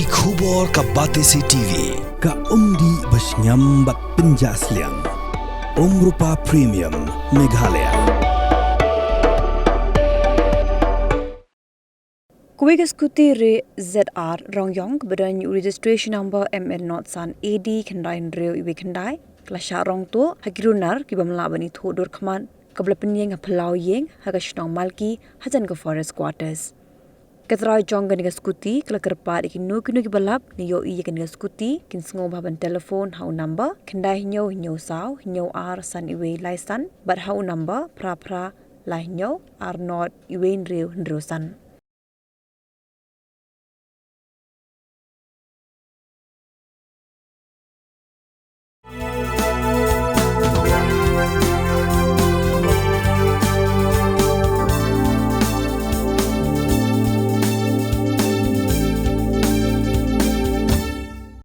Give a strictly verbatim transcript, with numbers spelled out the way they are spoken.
Ki khubor ka Batesi T V, ka umdih bashngiam bad pynjah sliang. Umrupa Premium, Meghalaya. Kawei ka scooty re Z R Rongyong kaba don ïa u registration number M L not san A D khyndai hynriew iwei khyndai, ka la shah rong tuh ha ki runar ki bym lah ban ithuh dur khmat, kaba la pynïeng ha phyllaw ïing ha ka shnong Malki hajan ka Forest Quarters. Ka trai jong kane ka scooty ka la kyrpad ïa kino kino kiba lap ne ïohi ïa kane ka scooty, kin sngewbha ban telephone ha u number khyndai hynñiew hynñiew saw hynñiew ar san iwei lai san bad ha u number phra phra lai hynñiew ar not iwei hynriew hynriew san.